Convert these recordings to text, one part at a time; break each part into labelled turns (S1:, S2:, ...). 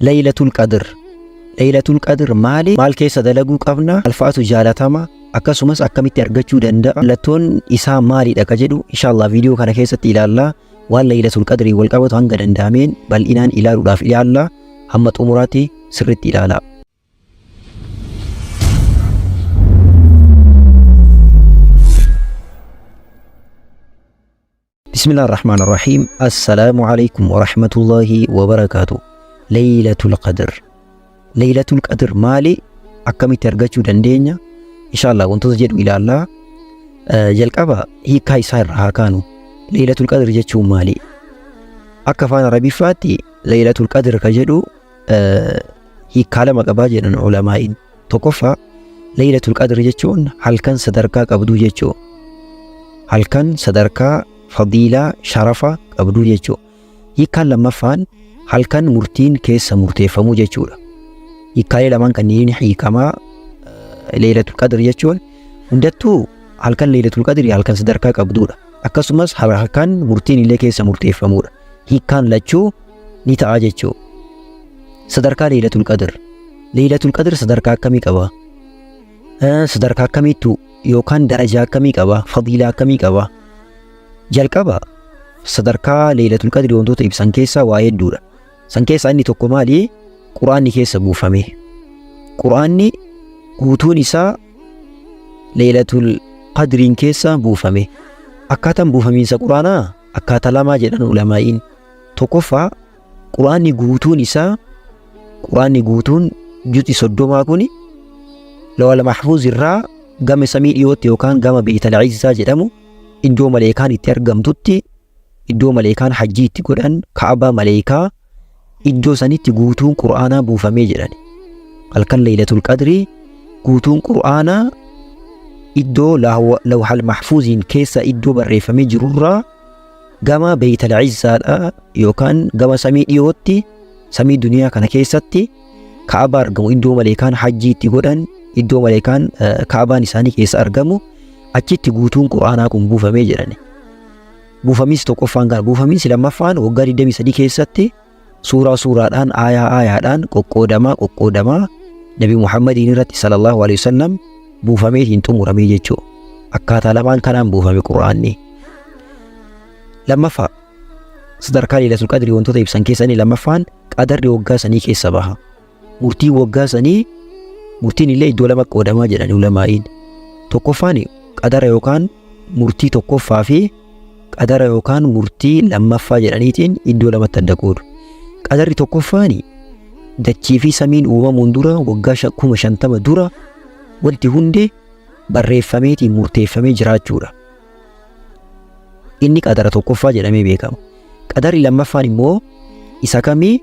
S1: Laylatul Qadr. Laylatul Qadr maali? Maal keessa dalaguu qabna? Alfaatu jaalatama? Akkasumas akkamitti argachuu danda'a? Mallattoon isaa maalidha ka jedhu inshallah viidiyoo kana keessatti ilaalla. Waan Laylatul Qadrii wal qabatu hanga danda'ameen bal'inaan ilaaluudhaaf ilaalla. Hamma xumuraatti sirriitti ilaala. Bismillah ar-Rahmaan ar-Rahiim. Assalaamu alaikum wa rahmatullahi wa barakaatu. Laylatul Qadr. Laylatul Qadr maali? Akkamitti argachuu dandeenya? Inshallah wantoota jedhu ilaallaa. Jalqaba hiikkaa isaa irraa haa kaanu. Laylatul Qadr jechuun maali? Akka afaan Arabiffaatti Laylatul Qadr ka jedhu hiikkaa lama qabaa jedhan ulamaa'iin. Tokkoffaa, Laylatul Qadr jechuun halkan sadarkaa qabduu jechuu. Halkan sadarkaa fadiilaa sharafa qabduu jechuu. Hiikkaan lammaffaan halkan murtiin keessa murteeffamuu jechuudha. Hiikkaalee lamaan kanneen hiikamaa Laylatul Qadr jechuun hundattuu halkan Laylatul Qadr halkan sadarkaa qabduudha. Akkasumas halkan murtiin illee keessa murteeffamuudha. Hiikkaan lachuu ni ta'a jechuu. Sadarkaa Laylatul Qadr. Laylatul Qadr sadarkaa akkamii qaba? Sadarkaa akkamiittu yookaan darajaa akkamii qaba? Fadiilaa akkamii qaba? Jalqaba sadarkaa Laylatul Qadr wantoota ibsan keessaa waa hedduudha. San keessaa inni tokko maali? Quraanni keessa buufame. Quraanni guutuun isaa Laylatul Qadriin keessa buufame. Akkaataan buufamiinsa Quraanaa akkaataa lamaa jedhan ulamaa'iin. Tokkoffaa, Quraanni guutuun isaa, Quraanni guutuun juzi 30 kuni Lawal Mahfuuz irraa gama samii dhiyootti yookaan gama Beeytal Izzaa jedhamu iddoo maleekaan itti argamtutti, iddoo maleekaan hajjii itti godhan, Ka'abaa maleekaa, iddoo sanitti guutuun Qur'aanaa buufamee jedhan. Halkan Laylatul Qadrii guutuun Qur'aanaa iddoo Lawhal Mahfuuziin keessa iddoo barreeffamee jirurraa gama Beeytal Izzaadha yookaan gama samii dhiyootti, samii duniyaa kana keessatti Ka'abaa argamu, iddoo maleekaan hajjii itti godhan, iddoo maleekaan Ka'abaan isaanii keessa argamu, achitti guutuun Qur'aanaa kun buufamee jedhani. Buufamiinsi tokkoffaan kana. Buufamiinsi lammaffaan waggaa 23 keessatti suuraa suuraadhaan, aayaa aayaadhaan qoqqoodamaa qoqqoodamaa Nabi Muhammadiin irratti sallallahu alaihi wasallam buufameetiin xumuramee jechuudha. Akkaataa lamaan kanaan buufame Qur'aanni. Lammaffaa, sadarkaa Laylatul Qadrii wantoota ibsan keessaa inni lammaffaan qadarri waggaa sanii keessa baha. Murtiin waggaa sanii, murtiin illee iddoo lama qoodamaa jedhan ulamaa'iin. Tokkoffaan qadara yookaan murtii tokkoffaa fi qadara yookaan murtii lammaffaa jedhaniitiin iddoo lamatti adda qoodu. Qadarri tokkoffaan dachii fi samiin uumamuun dura waggaa 50,000 dura wanti hundi barreeffameetiin murteeffamee jiraachuudha. Inni qadara tokkoffaa jedhamee beekama. Qadarri lammaffaan immoo isa kamii?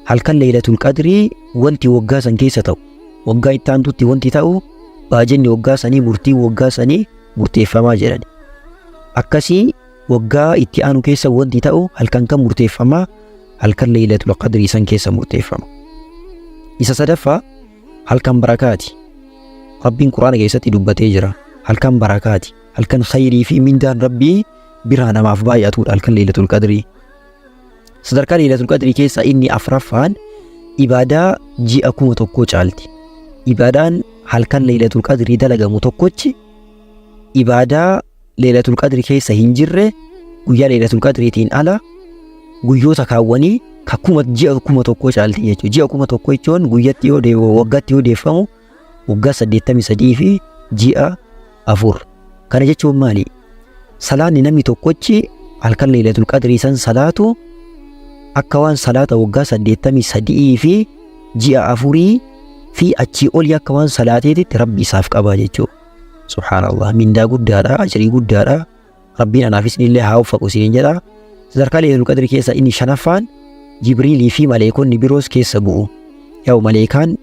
S1: Halkan Laylatul Qadrii wanti waggaa san keessa ta'u, waggaa itti aantutti wanti ta'u, baajenni waggaa sanii, murtiin waggaa sanii murteeffamaa jedhani. Akkasii waggaa itti aanu keessa wanti ta'u halkan kan murteeffamaa? Halkan Laylatul Qadrii san keessa murteeffama. Isa sadaffaa, halkan barakaati. Rabbiin Quraana keessatti dubbatee jira. Halkan barakaati. Halkan khayrii fi mindaan Rabbii biraa namaaf baay'atuudha halkan Laylatul Qadrii. Sadarkaa Laylatul Qadrii keessaa inni afraffaan ibaadaa ji'a 1000 caalti. Ibaadaan halkan Laylatul Qadrii dalagamu tokkochi ibaadaa Laylatul Qadrii keessa hin jirre guyyaa Laylatul Qadriitiin ala guyyoota kaawwanii ka kuma ji'a 1000 caalti jechuudha. Ji'a 1000 jechuun guyyatti yoo deebi'u, waggaatti yoo deeffamu waggaa 83 fi ji'a 4. Kana jechuun maali? Salaanni namni tokkochi halkan Laylatul Qadrii san salaatu akka waan salaata waggaa 83 fi ji'a 4 fi achii olii akka waan salaateetitti Rabbi isaaf qaba jechuudha. Subhaanallah, mindaa guddaadha, ajrii guddaadha. Rabbiin anaafis illee haa uffaqu isiniin jedha. Sadarkaa Laylatul Qadrii keessa inni shanaffaan Jibriilii fi maleekonni biroos keessa bu'u. Yaa'u maleekaan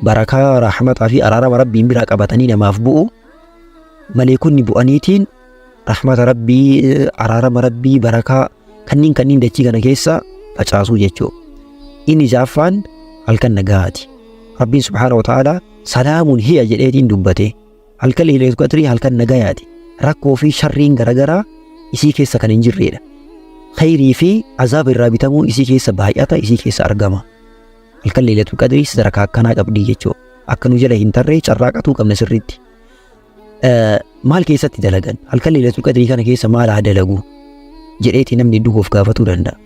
S1: barakaa, rahmataa fi araarama Rabbiin biraa qabatanii namaaf bu'u. Maleekonni bu'aniitiin rahmata Rabbii, araarama Rabbii, barakaa kanneen kanneen dachii kana keessa facaasuu jechuudha. Inni ja'affaan halkan nagahaati. Rabbiin subhaanahu wa ta'ala salaamun hiya jedheetiin dubbate. Halkan Laylatul Qadrii halkan nagayaati. Rakkoo fi sharriin garagaraa isii keessa kan hin jirreedha. Khayrii fi azaaba irraa bitamuun isii keessa baay'ata, isii keessa argama. Halkan Leeylatul Qadrii sadarkaa akkanaa qabdii jechuudha. Akka nu jala hin tarree carraaqatuu qabna sirriitti. Maal keessatti dalagan? Halkan Leeylatul Qadrii kana keessa maal haa dalagu? Jedheeti namni hedduu of gaafatuu danda'a.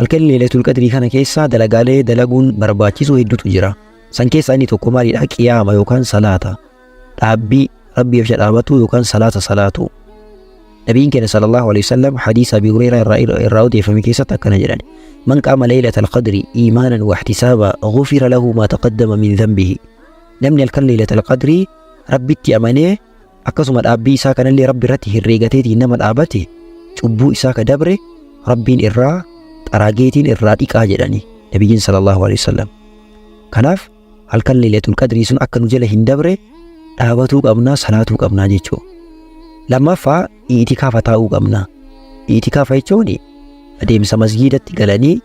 S1: Halkan Leeylatul Qadrii kana keessa dalagaalee dalaguun barbaachisu hedduutu jira. San keessaa inni tokko maalidha? Qiyaama yookaan salaata. Dhaabbii Rabbi jecha dhaabatu yookaan salaata salaatu. Nabiin keenya sallallahu alaihi wasallam hadiisa Abi Hureyraa irraa odeeffame keessatti akkana jedhan. Man qaama laylatal qadri iimaanan wa ihtisaaba ghufira lahu maa taqaddama min dhanbihi. Namni halkan laylatal qadrii Rabbitti amanee akkasuma dhaabbii isaa kanallee Rabbi irratti herreegateetiin nama dhaabate cubbuu isaa ka dabre Rabbiin irraa xaraageetiin irraa dhiqaa jedhani Nabiyyiin sallallahu alaihi wasallam. Kanaaf halkan Laylatul Qadrii sun akka nu jala hin dabre dhaabatuu qabnaa salaatuu qabnaa jechuu. Lammaffaa i'tikaafa taa'uu qabna. I'tikaafa jechuun adeemsa masgiidatti galanii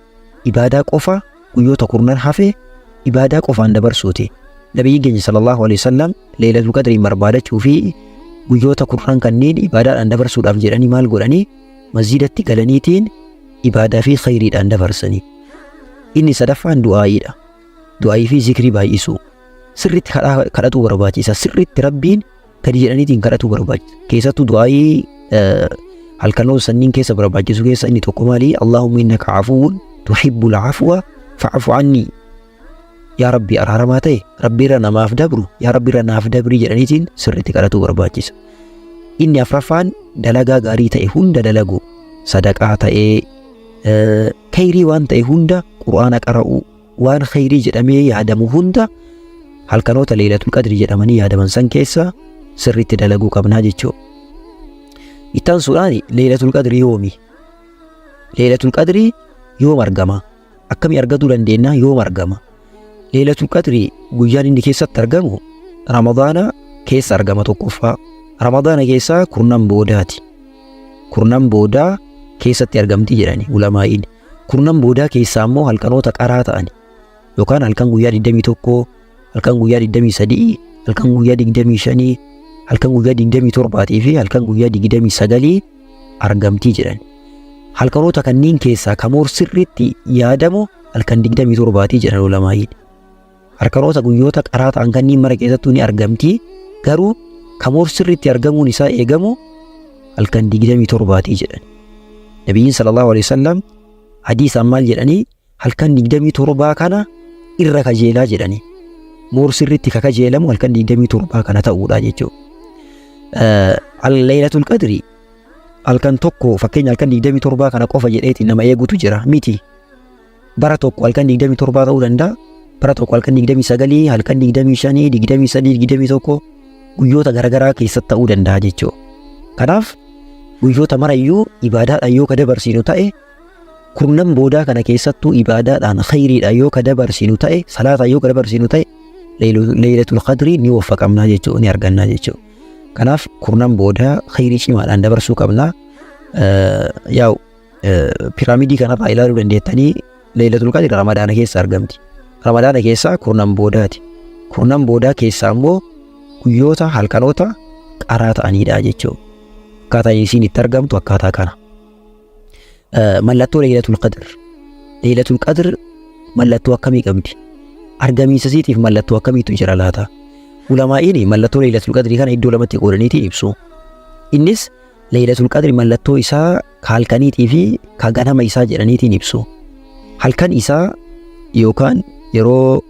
S1: ibaadaa qofa guyyoota kurnan hafe ibaadaa qofaan dabarsuuti. Nabiyyiin keenya sallallahu alaihi wasallam Laylatul Qadriin barbaadachuu fi guyyoota kurnan kanneen ibaadaadhaan dabarsuudhaaf jedhanii maal godhanii masgiidatti galaniitiin ibaadaa fi khayriidhaan dabarsanii. Inni sadaffaan du'aa'iidha. Du'aayii fi zikrii baay'isuu. Sirriitti kadhatuu barbaachisa. Sirriitti Rabbiin gadi jedhaniitiin kadhatuu barbaachisa. Keessattuu du'aayii halkanoota sanniin keessa barbaachisu keessa inni tokko maali? Allahumma innaka afuwwun tuhibbul afwa fa'fu anni. Yaa Rabbi araaramaa ta'e Rabbi irra namaaf dabru yaa Rabbi irra naaf dabrii jedhaniitiin sirriitti kadhatuu barbaachisa. Inni afraffaan dalagaa gaarii ta'e hunda dalagu. Sadaqaa ta'ee khayrii waan ta'e hunda Qur'aana qara'uu waan khayrii jedhamee yaadamu hunda halkanoota Leeylatul Qadri jedhamanii yaadaman san keessa sirriitti dalaguu qabnaa jechuudha. Itti aansuudhaan Leeylatul Qadri yoomi? Leeylatul Qadri yoom argama? Akkamii argatuu dandeenya? Yoom argama? Leeylatul Qadri guyyaan inni keessatti argamu Ramadaana keessa argama tokkoffaa. Ramadaana keessaa kurnan boodaati. Kurnan boodaa keessatti argamti jedhani ulamaa'iin. Kurnan boodaa keessaa immoo halkanoota qaraa ta'an yookaan halkan guyyaa 21, halkan guyyaa 23, halkan guyyaa 25, halkan guyyaa 27 fi halkan guyyaa 29 argamtii jedhan. Halkanoota kanneen keessaa kamoor sirriitti yaadamu halkan 27 jedhan ulamaa'iin. Halkanoota guyyoota qaraa ta'an kanneen mara keessattuu ni argamti. Garuu kamoor sirriitti argamuun isaa eegamu halkan 27 jedhan. Nabiyyiin sallallahu alaihi wasallam hadiisaan maal jedhanii halkan 27 kana irra kajeelaa jedhanii. Moor sirriitti ka kajeelamu halkan 27 kana ta'uudha jechuudha. Laylatul Qadri halkan tokko fakkeenya halkan 27 kana qofa jedheeti nama eegutu jira miti. Bara tokko halkan 27 ta'uu danda'a. Bara tokko halkan 29, halkan 25, 23, 21 guyyoota garaagaraa keessatti ta'uu danda'a jechuudha. Kanaaf guyyoota marayyuu ibaadaadhaan yoo ka dabarsinu ta'e kurnan boodaa kana keessattuu ibaadaadhaan khayriidhaan yoo ka dabarsinu ta'e salaataan yoo ka dabarsinu ta'e Leeylatul Qadrii ni waffaqamnaa jechuudha ni argannaa jechuudha. Kanaaf kurnan boodaa khayrii cimaadhaan dabarsuu qabna. Yaa'u piraamidii kanarraa ilaaluu dandeettanii Leeylatul Qadri Ramadaana keessa argamti. Ramadaana keessaa kurnan boodaati. Kurnan boodaa keessaa immoo guyyoota halkanoota qaraa ta'aniidha jechuudha. Akkaataan isiin itti argamtu akkaataa kana. Mallattoo Leeylatul Qadr. Leeylatul Qadr mallattoo akkamii qabdi? Argamiinsa isiitiif mallattoo akkamiitu jira laata? Ulamaa'iin mallattoo Leeylatul Qadrii kana iddoo lamatti qoodaniitiin ibsu. Innis Leeylatul Qadri mallattoo isaa ka halkaniitii fi ka ganama isaa jedhaniitiin ibsu. Halkan isaa yookaan yeroo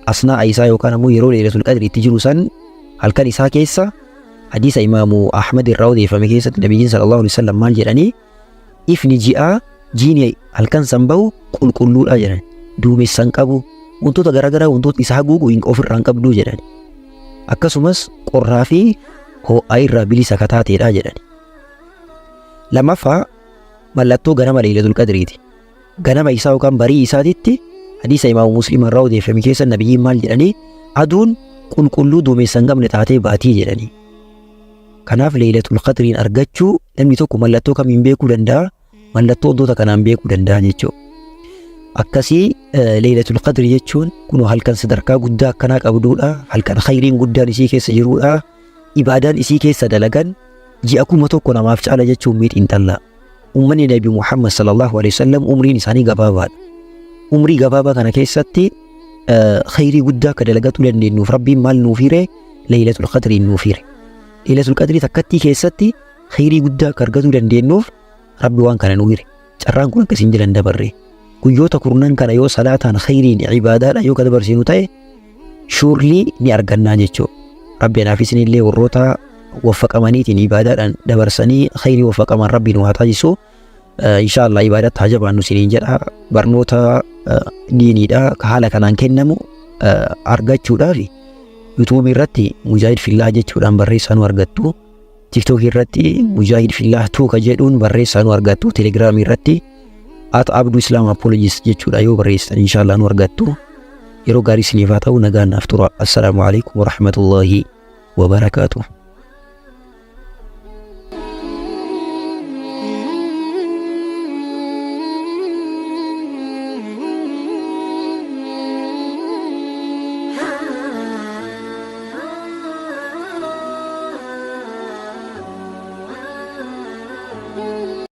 S1: asnaa'a isaa yookaan ammoo yeroo Leeylatul Qadri itti jiru san halkan isaa keessa hadiisa Imaamu Ahmad irraa odeeffame keessatti Nabiyyiin sallallahu alaihi wasallam maal jedhanii ifni ji'aa jiini halkan san bahu qulqulluudha jedhan. Duumessa hin qabu wantoota garaagaraa wantoota isa haguugu ofirraa hin qabduu jedhan. Akkasumas qorraa fi ho'aa irraa bilisa ka taateedha jedhan. Lammaffaa mallattoo ganama Leeylatul Qadriiti. Ganama isaa yookaan barii isaatitti hadiisa Imaamu Muslim irraa odeeffame keessa nabiyyiin maal jedhanii aduun qulqulluu duumessa hin qabne taatee baatii jedhanii. Kanaaf Leeylatul Qadriin argachuu namni tokko mallattoo kamiin beekuu danda'a? Mallattoo wantoota kanaan beekuu danda'a jechuudha. Akkasii Leeylatul Qadri jechuun kunoo halkan sadarkaa guddaa akkanaa qabduudha. Halkan khayriin guddaan isii keessa jiruudha. Ibaadaan isii keessa dalagan ji'a 1000 namaaf caala jechuun mee xiinxallaa. Uummanni Nabi Muhammad sallallahu alaihi wasallam umriin isaanii gabaabaadha. Umrii gabaabaa kana keessatti khayrii guddaa akka dalagatuu dandeenyuuf Rabbiin maal nuuf hire? Laylatul Qadrii nuuf hire. Laylatul Qadrii takkattii keessatti khayrii guddaa akka argatuu dandeenyuuf Rabbi waan kana nuu hire. Carraan kun akkasiin jiran dabarre. Guyyoota kurnan kana yoo salaataan, khayriin, ibaadaadhaan yoo ka dabarsinu ta'e, surely ni argannaa jechuudha. Rabbi anaaf isinillee warroota waffaqamaniitiin ibaadaadhaan dabarsanii khayrii waffaqaman Rabbi nu haa taasisu. Insha Allah ibaadaatti haa jabaannu isiniin jedha. Barnoota diiniidha ka haala kanaan kennamu argachuudhaaf YouTube irratti Mujaahid Fillaah jechuudhaan barreessaa nu argattu. TikTok irratti Mujaahid Fillaah 2 ka jedhuun barreessaa nu argattu. Telegram irratti @AbduIslamApologist jechuudha yoo barreessitan insha Allah nu argattu. Yeroo gaarii isiniif haa ta'u, nagaan naaf tura. Assalaamu alaikum warahmatullaahi wabarakaatuh.